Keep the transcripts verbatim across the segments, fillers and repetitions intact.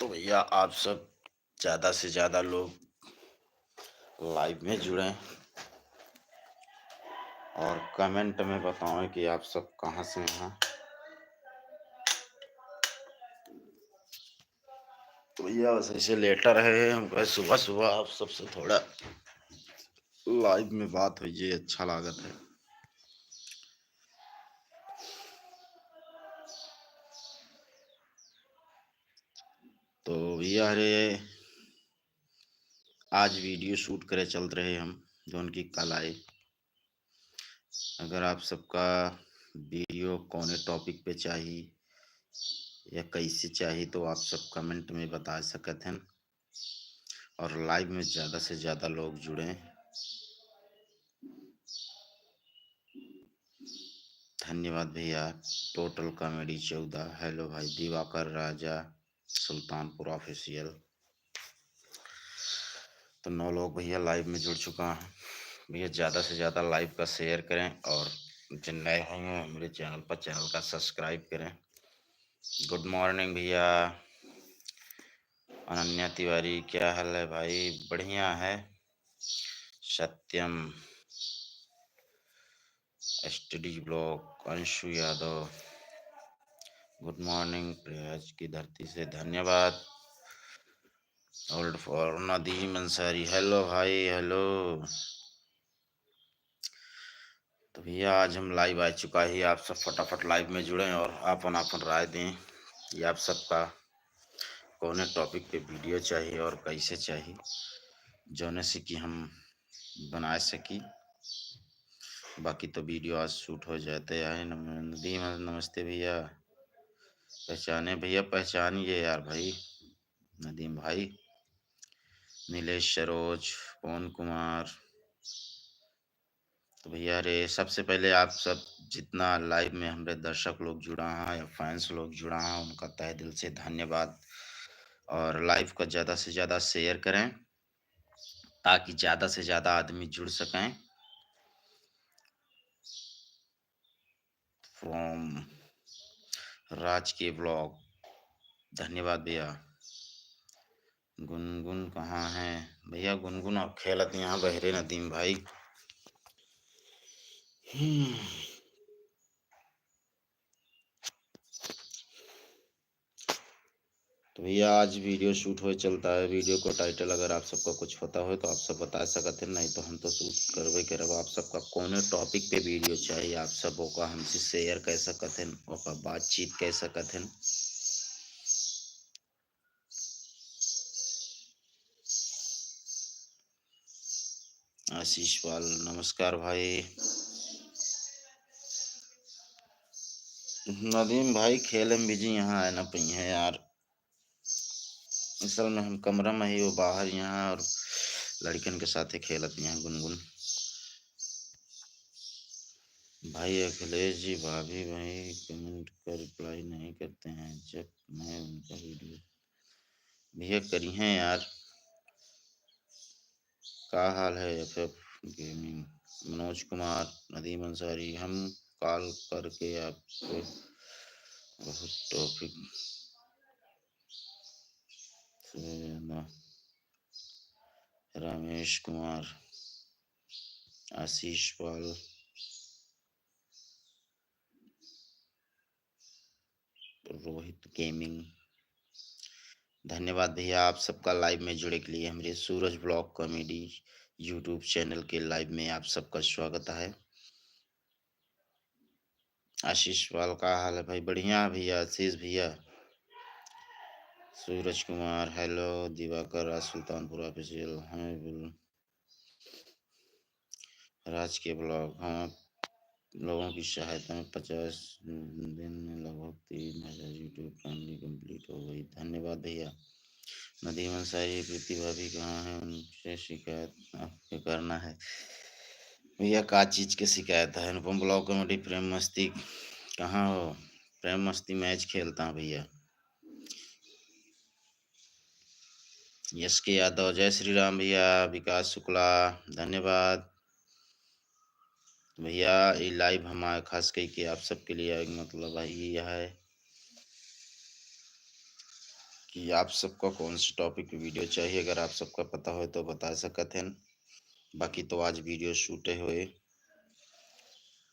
तो भैया, आप सब ज्यादा से ज्यादा लोग live में जुड़ें और comment में बताएं कि आप सब कहाँ से हैं। तो भैया, बस ऐसे लेटा रहे हम, कहे सुबह सुबह आप सबसे थोड़ा live में बात हुई, ये अच्छा लागत है। तो भैया रे, आज video shoot करे चलत रहे हम, जौन कि कल आए। अगर आप सबका video कौने topic पे चाही या कैसे चाही, तो आप सब comment में बता सकत हैं और live में ज्यादा से ज्यादा लोग जुड़ें। धन्यवाद भैया। Total Comedy चौदह, hello भाई। दिवाकर राजा, सुल्तानपुर Official। तो नौ लोग भैया live में जुड़ चुका है। भैया, ज्यादा से ज्यादा live का share करें और जिन नए होंगे, हमारे channel पर, channel का subscribe करें। Good morning भैया। अनन्या तिवारी, क्या हाल है भाई? बढ़िया है। सत्यम, S T D vlog, Anshu Yadav, good morning, Prayag की धरती से धन्यवाद। Old for नदीम अंसारी, hello भाई, hello। तो भैया, आज हम live आ चुका है, आप सब फटाफट live में जुड़ें और आपन आपन राय दें कि आप सबका कौने topic पे video चाहिए और कैसे चाहिए, जौने से कि हम बना सकी। बाकी तो video आज shoot हो जाते हैं। नम-, नदीम, नमस्ते भैया। पहचाने भैया, पहचानिए यार भाई, नदीम भाई। नीलेश सरोज, पवन कुमार। तो भैया रे, सबसे पहले आप सब जितना live में हमरे दर्शक लोग जुड़ा हैं या fans लोग जुड़ा हैं, उनका तहे दिल से धन्यवाद। और live का ज्यादा से ज्यादा share करें, ताकि ज्यादा से ज्यादा आदमी जुड़ सकें। From राज के vlog, धन्यवाद भैया। गुनगुन कहाँ है भैया? गुनगुन अब खेलत यहाँ बहरे, नदीम भाई। हम्म। तो भैया, आज video shoot होए चलता है। Video को title अगर आप सबका कुछ पता हो तो आप सब बता सकत हैं, नहीं तो हम तो shoot करबे करब। आप सबका कौने topic पे video चाहिए, आप सब ओका हमसे share कर सकत हैं, ओका बातचीत कर सकत हैं। आशीष पाल, नमस्कार भाई। नदीम भाई खेले में busy, यहाँ आए ना पइहें यार। असल में हम कमरा में ही, वो बाहर यहाँ और लड़कन के साथे खेलत यहाँ गुनगुन। भाई अखिलेश जी, भाभी भाई comment का reply नहीं करते हैं, जब मैं उनका video, भैया करी हैं यार। का हाल है F F Gaming? मनोज कुमार, नदीम अंसारी, हम call करके आपको बहुत topic से ज्यादा। रमेश कुमार, आशीष पाल, रोहित Gaming, धन्यवाद भैया आप सबका live में जुड़े के लिए। हमरे सूरज vlog comedy YouTube channel के live में आप सबका स्वागत है। आशीष पाल, का हाल है भाई? बढ़िया है भैया, आशीष भैया। सूरज कुमार, hello। दिवाकर राज, सुल्तानपुर Official, हाँ बिल्कुल। राज के vlog, हम आप लोगों की सहायता में पचास दिन में लगभग तीन हजार YouTube family complete हो गई। धन्यवाद भैया। नदीम अंसारी, प्रीति भाभी कहाँ है? उनसे शिकायत आपको करना है। भैया, का चीज के शिकायत है? अनुपम vlog comedy, प्रेम मस्ती कहाँ हो? प्रेम मस्ती match खेलता हूँ भैया। S K यादव, जय श्री राम भैया। विकास शुक्ला, धन्यवाद। भैया, ये live हमारे खास करके आप सबके लिए, मतलब, ये है कि आप सबका कौन से topic पे video चाहिए, अगर आप सबका पता होय तो बता सकत हैं। बाकी तो आज video shoot होए।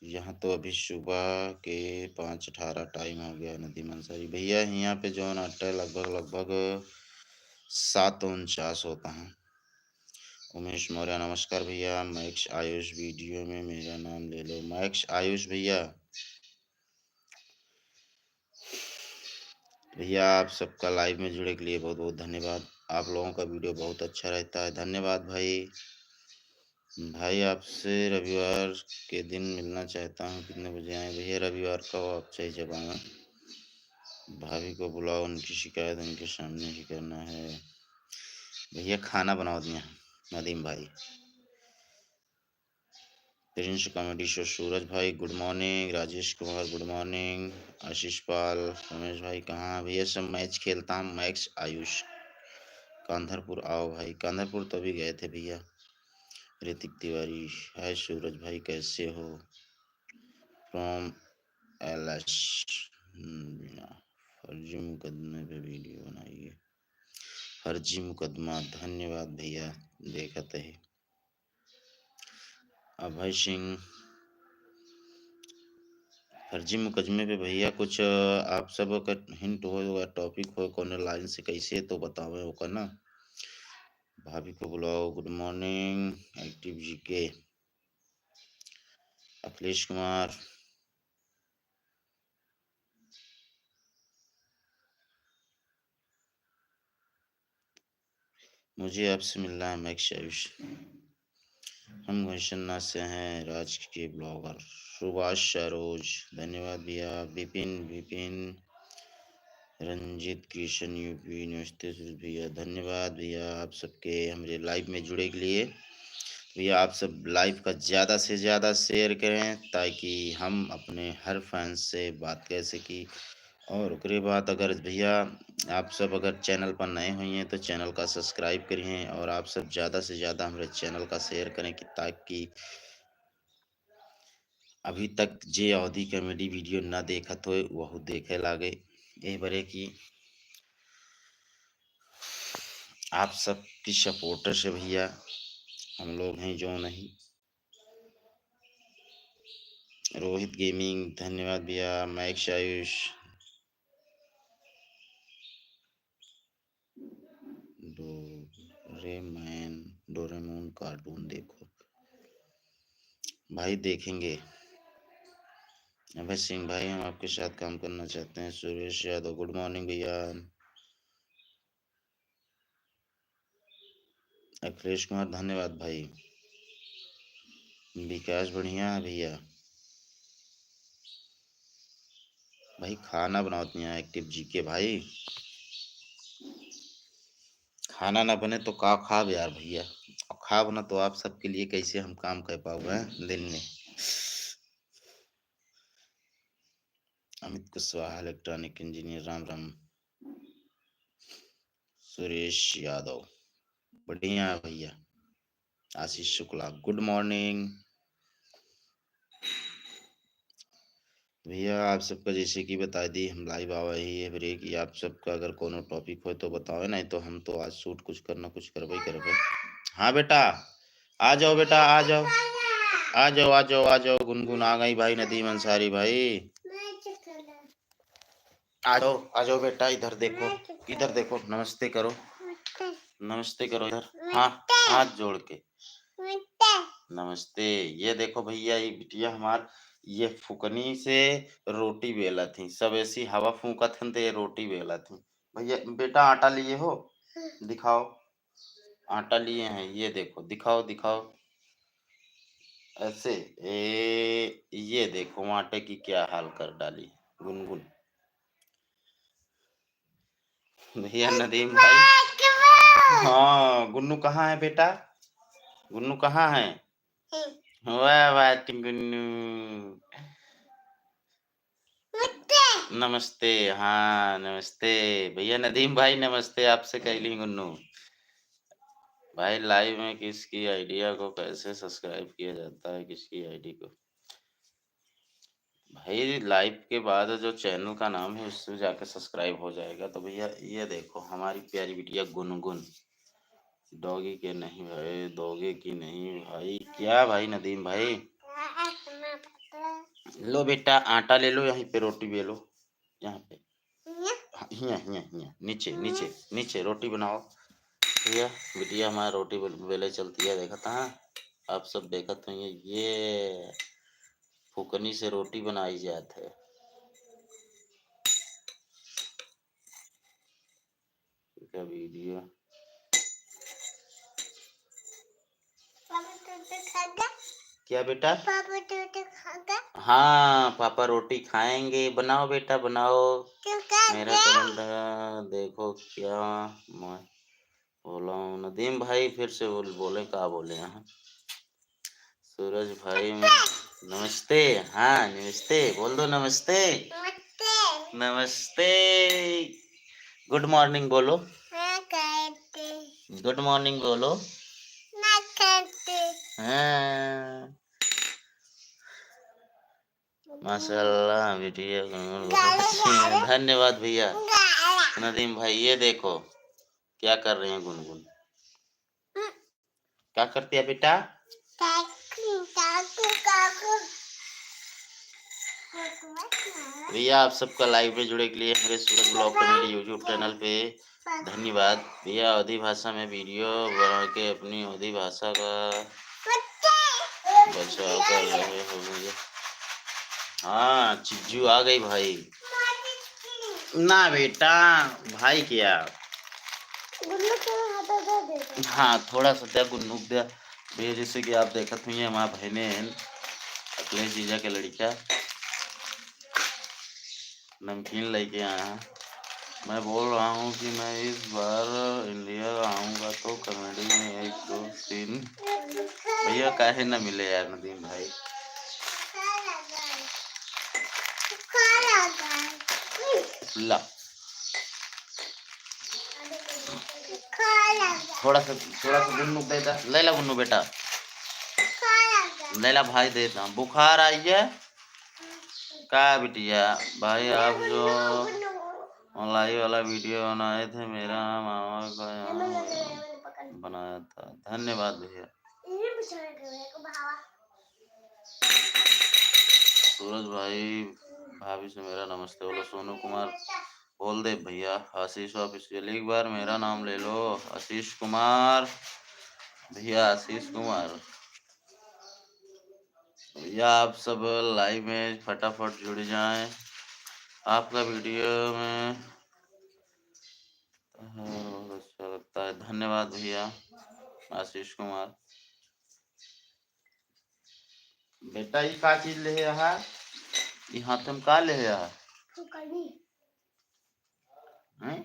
यहाँ तो अभी सुबह के पाँच अठारह time हो गया, नदीम अंसारी। भैया, यहाँ पे जौन अट्ठा लगभग, लगभग सात उनचास होता है। उमेश मौर्य, नमस्कार भैया। मैक्स आयुष video में मेरा नाम ले लो। मैक्स आयुष भैया, भैया, आप सबका live में जुड़े के लिए बहुत बहुत धन्यवाद। आप लोगों का video बहुत अच्छा रहता है, धन्यवाद भाई। भाई, आपसे रविवार के दिन मिलना चाहता हूँ, कितने बजे आएँ? भैया, रविवार का हो, आप चाहे जब आवें, भाभी को बुलाओ, उनकी शिकायत उनके सामने ही करना है। भैया, खाना बनाओ दिया नदीम भाई। प्रिंस comedy show, सूरज भाई good morning, Rajesh Kumar good morning, आशीष पाल, रमेश भाई कहाँ हैं? भैया सब match खेलता हूँ, मैक्स आयुष। कांधरपुर आओ भाई, कांधरपुर तो अभी गए थे भैया। ऋतिक तिवारी, हाय सूरज भाई कैसे हो? From LS. हम्म, फर्जी मुकदमे पे video बनाइए। फर्जी मुकदमा, धन्यवाद भैया, देखत है। अभय सिंह, फर्जी मुकदमे पे भैया कुछ, अ, आप सब का hint हो, अगर topic हो, कौन line से कैसे तो बतावे ओकर ना। भाभी को बुलाओ, good morning, active GK. Akhilesh Kumar, मुझे आपसे मिलना है, मैक्स आयुष। हम घोषणा से हैं, राज के blogger। सुभाष सरोज, धन्यवाद भैया। विपिन, विपिन, रंजीत किशन यूपी, नमस्ते सूरज भैया, धन्यवाद भैया आप सबके हमरे live में जुड़े के लिए। भैया, आप सब live का ज़्यादा से ज़्यादा share करें, ताकि हम अपने हर fans से बात कर सकी। और ओकरे बाद अगर भैया, आप सब अगर channel पर नए हुई हैं, तो channel का subscribe करिहें और आप सब ज़्यादा से ज़्यादा हमरे channel का share करें कि ताकि अभी तक जे अवधी comedy video ना देखत होए, वहू देखे लागे। ए बरे कि आप सब की supporter से भैया हम लोग हैं जो नहीं। रोहित गेमिंग, धन्यवाद भैया। मैक्स आयुष, डोरेमैन, डोरेमोन cartoon देखो। भाई देखेंगे। अभय सिंह भाई, हम आपके साथ काम करना चाहते हैं। सुरेश यादव, good morning भैया। अखिलेश कुमार, धन्यवाद भाई। विकास बढ़िया है भैया। भाई खाना बनावत नहीं है active जीके भाई। खाना ना बने तो का खाब यार भैया, और खाब ना तो आप सबके लिए कैसे हम काम कर पाओगे दिन में। अमित कुशवाहा, electronic engineer, राम राम। सुरेश यादव, बढ़िया है भैया। आशीष शुक्ला, good morning। भैया, आप सबका जैसे कि बता दी, हम live आवा ही है break, या आप सबका अगर कोनो topic हो तो बताओ, नहीं तो हम तो आज shoot कुछ करना कुछ करबे ही करबे। हाँ बेटा, आ जाओ बेटा, आ जाओ, आ जाओ, आ जाओ, आ जाओ। गुनगुन आ गई भाई, नदीम अंसारी भाई। आ जाओ, आ जाओ बेटा, इधर देखो, इधर देखो, नमस्ते करो, नमस्ते करो इधर, हाँ, हाथ जोड़ के, नमस्ते। ये देखो भैया, ये बिटिया हमार, ये फुकनी से रोटी बेला थी, सब ऐसी हवा फूंकत हन तो ये रोटी बेला थी। भैया, बेटा, आटा लिए हो? दिखाओ। आटा लिए हैं, ये देखो, दिखाओ, दिखाओ। ऐसे, ए, ये देखो, आटे की क्या हाल कर डाली गुनगुन। भैया नदीम भाई। हाँ, गुन्नू कहाँ है बेटा? गुन्नू कहाँ है? वाह, वाह, टिंगुन्नू। नमस्ते। नमस्ते, हाँ, नमस्ते। भैया नदीम भाई, नमस्ते, आपसे कहली गुन्नू। भाई, live में किसकी idea को कैसे subscribe किया जाता है, किसकी ID को? भाई, लाइव के बाद जो चैनल का नाम है, उससे जाके सब्सक्राइब हो जाएगा। तो भैया, ये देखो, हमारी प्यारी बिटिया गुनगुन। दोगी के नहीं भाई, दोगे कि नहीं भाई? क्या भाई नदीम भाई? लो बेटा, आटा ले लो, यहीं पे रोटी बेलो, यहाँ पे। हाँ, हियाँ, हियाँ, हियाँ, नीचे, नीचे, नीचे रोटी बनाओ। भैया, बिटिया हमारा रोटी बेल-, बेले चलती है, देखत हैं? आप सब देखत होइए, ये फुकनी से रोटी बनाई जात है। का वीडियो। पापा, तू तो खा गया? क्या बेटा? पापा, तू तो खा गया? हाँ, पापा रोटी खाएंगे। बनाओ बेटा, बनाओ। तू खा मेरा गया? कमेंट देखो क्या मैं बोला हूँ। नदीम भाई फिर से बोल, बोले, का बोले हैं? सूरज भाई, नमस्ते। हाँ, नमस्ते, बोल दो नमस्ते। नमस्ते। नमस्ते। गुड मॉर्निंग बोलो। हाँ, करते। गुड मॉर्निंग बोलो। ना करते। हाँ। माशाल्लाह, बिटिया गुनगुन बहुत गाला, अच्छी है। गाला। धन्यवाद भैया। गाला। नदीम भाई, ये देखो, क्या कर रहे हैं गुनगुन? हम्म। क्या करती है बेटा? काकू, काकू, काकू। भैया, आप सबका लाइव में जुड़े के लिए हमारे सूरज ब्लॉग कॉमेडी YouTube चैनल पे धन्यवाद। भैया, अवधी भाषा में वीडियो बना के अपनी अवधी भाषा का बचाव कर रहे हो भैया। हाँ, चिज्जू आ गई भाई। ना बेटा, भाई क्या? गुन्नू को हाथ दे दे। हाँ, थोड़ा सा द्या गुन्नू द्या। भैया, जैसे कि आप देखत हुई हैं, हमारा बहने हैं, अखिलेश जीजा के लड़का नमकीन लेके आया है। मैं बोल रहा हूँ कि मैं इस बार इंडिया आऊँगा तो कॉमेडी में एक दो सीन। भैया, काहे ना मिले यार नदीम भाई? ला। थोड़ा सा, थोड़ा सा गुन्नू दे दा। ले ला गुन्नू बेटा। ले ला भाई, दे दा। बुखार आई है का बिटिया? भाई, आप जो मलाई वाला वीडियो बनाए थे, मेरा मामा का यहाँ बनाया था। धन्यवाद भैया। सूरज भाई, भाभी से मेरा नमस्ते बोलो। सोनू कुमार बोल दे भैया। आशीष ऑफिशियल, एक बार मेरा नाम ले लो, आशीष कुमार। भैया, आशीष कुमार। भैया, आप सब लाइव में फटाफट जुड़ जाएं। आपका वीडियो में बहुत अच्छा लगता है। धन्यवाद भैया, आशीष कुमार। बेटा, ई का चीज लेहे आहा? ई हाथ में का लेहे आहा? फुकनी। हैं?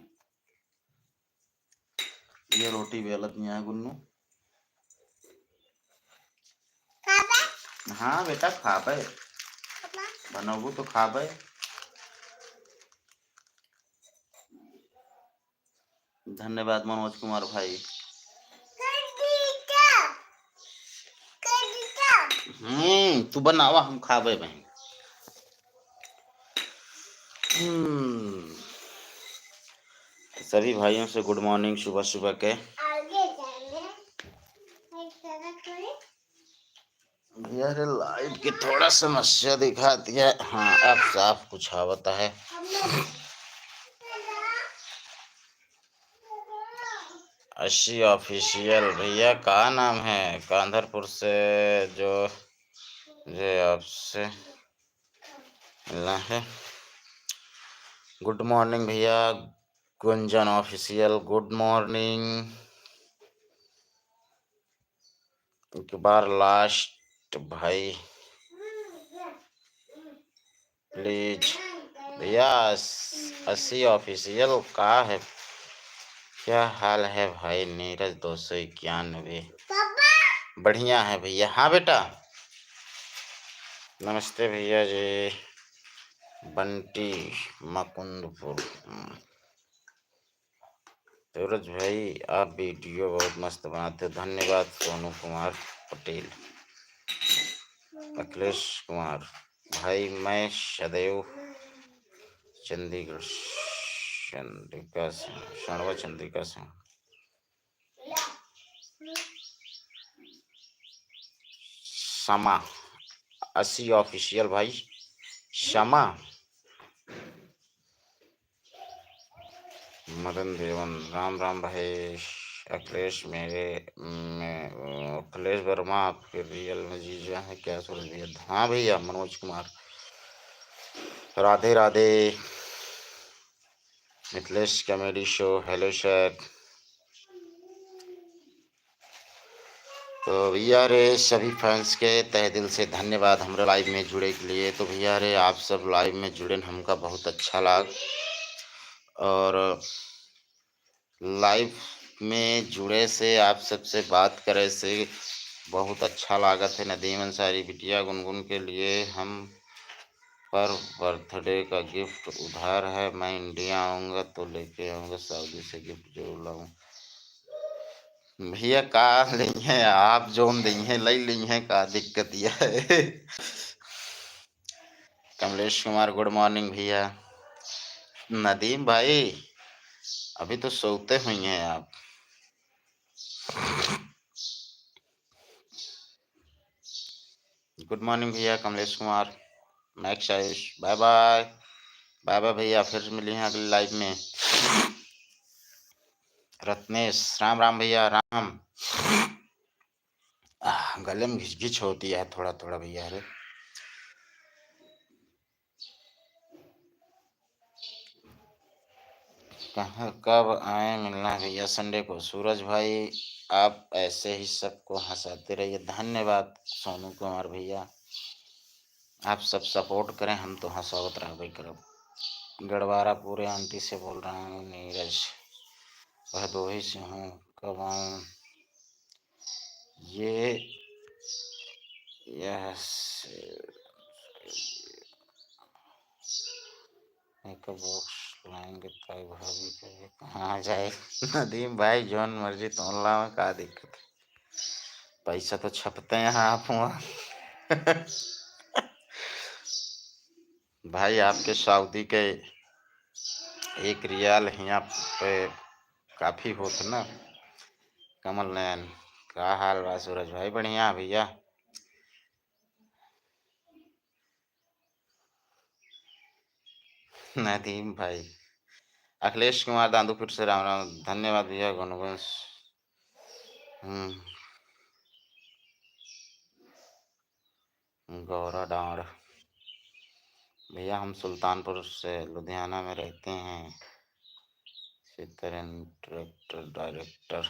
ये रोटी बेलत नहीं है गुन्नू। खाबे? हाँ बेटा, खाबे। बनाबू तो खाबे। धन्यवाद मनोज कुमार भाई। हम्म, तू बनावा, हम खाबे भाई। हम्म, सभी भाइयों से गुड मॉर्निंग सुबह सुबह के। भैया रे, लाइट के थोड़ा समस्या दिखाती है। हाँ, अब साफ कुछ आवत है। अस्सी ऑफिशियल भैया, का नाम है? कांधरपुर से जो, जो आपसे मिलना है। गुड मॉर्निंग भैया, गुंजन ऑफिशियल, गुड मॉर्निंग। एक बार लास्ट भाई, प्लीज भैया। अस्सी ऑफिशियल का है, क्या हाल है भाई? नीरज दो सौ इक्यानवे, बढ़िया है भैया। हाँ बेटा, नमस्ते भैया जी, बंटी मुकुंदपुर। हम्म। सूरज भाई, आप वीडियो बहुत मस्त बनाते हो। धन्यवाद सोनू कुमार पटेल, अखिलेश कुमार। भाई, मैं सदैव चंडीगढ़, चंद्रिका सिंह, शरणवा चंद्रिका सिंह। समा अस्सी official भाई, समा। मदन देवन, राम राम भाई। अखिलेश मेरे, मैं, अखिलेश वर्मा आपके real में जीजा है क्या सूरज भैया? हाँ भैया, मनोज कुमार, राधे राधे। Mithilesh comedy show, hello sir। तो भैया रे, सभी fans के तहे दिल से धन्यवाद हमरा live में जुड़े के लिए। तो भैया रे, आप सब live में जुड़े, हमका बहुत अच्छा लाग। और live में जुड़े से, आप सबसे बात करे से बहुत अच्छा लागत है। नदीम अंसारी बिटिया गुनगुन के लिए हम पर birthday का gift उधार है, मैं इंडिया आऊँगा तो लेके आऊँगा, सऊदी से gift जरूर लाऊँ। भैया का लेइहे, आप जौन देइहे, लई लेइहे, का दिक्कत यह है? कमलेश कुमार, good morning भैया। नदीम भाई, अभी तो सोते हुई हैं आप। Good morning भैया कमलेश कुमार, मैक्स Ayush, bye bye, bye bye भैया, फिर मिली हैं अगली live में। रत्नेश, राम राम भैया, राम। आह, गले में घिच घिच होती है थोड़ा थोड़ा भैया रे। कहाँ, कब आए मिलना भैया? Sunday को। सूरज भाई, आप ऐसे ही सबको हंसाते रहिए। धन्यवाद सोनू कुमार भैया, आप सब support करें, हम तो हंसावत रहबे करब। गड़वारा पूरे आंटी से बोल रहा हूँ, नीरज भदोही से हूँ, कब आऊँ? ये, यह से-, एक box लाएंगे ताई भाभी के लिए, कहाँ जाए? नदीम भाई, जौन मर्जी तौन लावे, का दिक्कत है? पैसा तो छपते हैं आप हुआ। भाई, आपके सऊदी के एक रियाल हियाँ पे काफी होत ना। कमल नयन, का हाल बा सूरज भाई? बढ़िया भैया। नदीम भाई, अखिलेश कुमार दांदू फिर से राम राम, धन्यवाद भैया। गुनगुन, हम्म, गौरा डांड, भैया हम सुल्तानपुर से लुधियाना में रहते हैं। चित्रन director, director,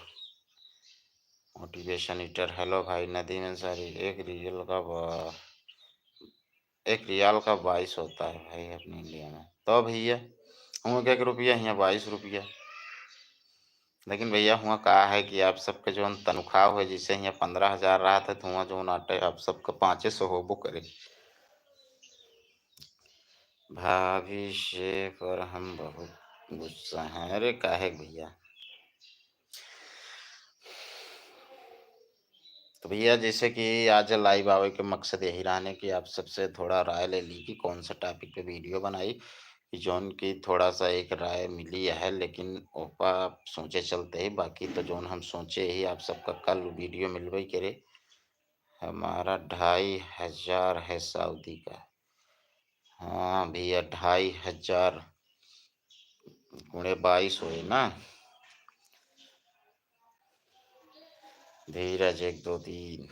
motivation eater। Hello भाई नदीम अंसारी, एक रियल का बा-, एक रियाल का बाईस होता है भाई अपने इंडिया में। तो भैया, हुआ के एक रुपया, हियाँ बाईस रुपया। लेकिन भैया, हुआ का है कि आप सबके जौन तनख्वाह हुए, जैसे हियाँ पन्द्रह हजार रहत है, तो हुआ जौन आटे आप सबके पाँचे सौ होबो करे। भाभी से पर हम बहुत गुस्सा हैं। अरे काहे भैया? तो भैया, जैसे कि आज live आवे के मकसद यही रहने कि आप सबसे थोड़ा राय ले ली कि कौन सा topic पे video बनाई, कि जौन की थोड़ा सा एक राय मिली है, लेकिन ओपा आप सोचे चलते ही, बाकी तो जौन हम सोचे ही आप सबका कल video मिलबे करे। हमारा ढाई हजार है सऊदी का। हाँ भैया, ढाई हजार गुणे बाईस होए ना। धीरज एक दो तीन,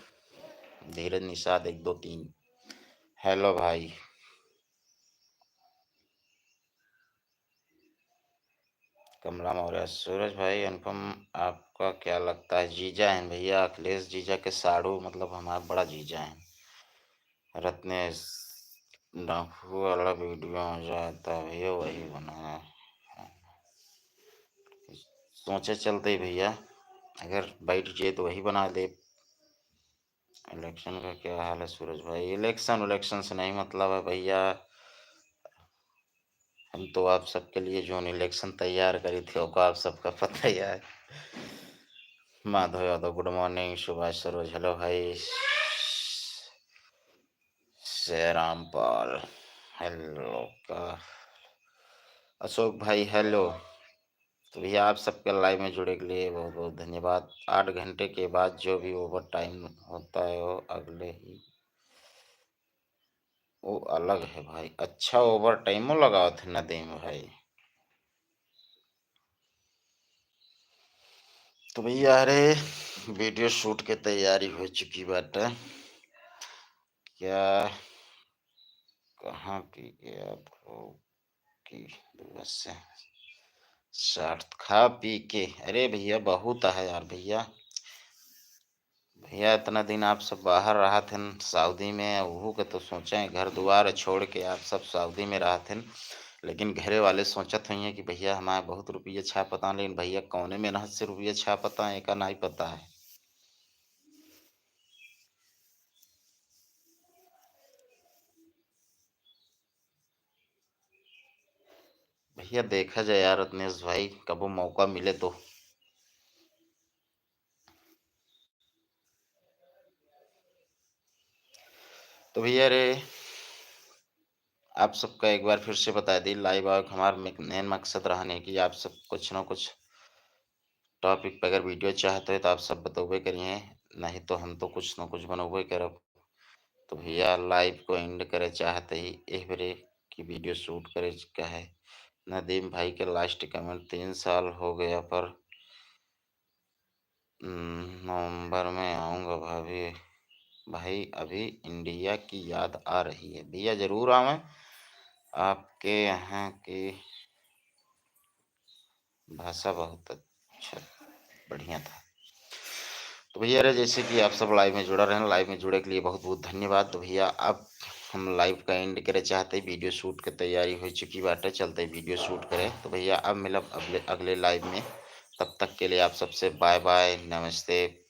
धीरज निषाद एक दो तीन। Hello भाई। कमला मौर्य, सूरज भाई, अनुपम आपका क्या लगता है? जीजा हैं भैया, अखिलेश जीजा के साढ़ू, मतलब हमारा बड़ा जीजा हैं। रत्नेश, डाकू वाला video आ जाता भैया, वही बनाया। सोचे चलते ही भैया, अगर बैठ जाए तो वही बना दे। Election का क्या हाल है सूरज भाई? Election, election से नहीं मतलब है भैया, हम तो आप सबके लिए जौन election तैयार करी थे, ओका आप सबका पता ही है। माधव यादव, good morning। सुभाष सरोज, hello भाई। जय रामपाल, hello का, अशोक भाई, hello। तो भैया, आप सबके live में जुड़े के लिए बहुत बहुत धन्यवाद। आठ घंटे के बाद जो भी over time होता है, वो अगले ही, वो अलग है भाई। अच्छा, over time लगावत है नदीम भाई। तो भैया, अरे, video shoot के तैयारी हो चुकी बाटे। क्या, कहाँ पी के आप लोग की बस से साथ खा पी के? अरे भैया, बहुत है यार भैया। भैया, इतना दिन आप सब बाहर रहत हन सऊदी में, उहू के तो सोचें, घर दुआर छोड़ के आप सब सऊदी में रहत हन, लेकिन घरे वाले सोचत होइहें कि भैया हमारे बहुत रुपये छापता, लेकिन भैया कौने मेहनत से रुपये छापता, एका नहीं पता है। भैया, देखा जाए यार रत्नेश भाई, कबो मौका मिले तो। तो भैया रे, आप सबका एक बार फिर से बता दी, live आवे के हमार मेक-, main मकसद रहने कि आप सब कुछ ना कुछ topic पे अगर video चाहते हो तो आप सब बतौबे करिए, नहीं तो हम तो कुछ ना कुछ बनौबे करब। तो भैया, live को end करे चाहते ही एह बेरे की video shoot करे का है। नदीम भाई के last comment, "तीन साल हो गया पर, हम्म, नवंबर में आऊँगा भाभी, भाई, अभी इंडिया की याद आ रही है।" भैया, जरूर आवें, आपके यहाँ की भाषा बहुत अच्छा, बढ़िया था। तो भैया रे, जैसे कि आप सब live में जुड़ा रहें, live में जुड़े के लिए बहुत बहुत धन्यवाद। तो भैया, अब हम live का end करे चाहते हैं, video shoot के तैयारी हो चुकी बाटे, चलते video shoot करें। तो भैया, अब मिलब अगले, अगले live में, तब तक के लिए आप सबसे bye bye, नमस्ते,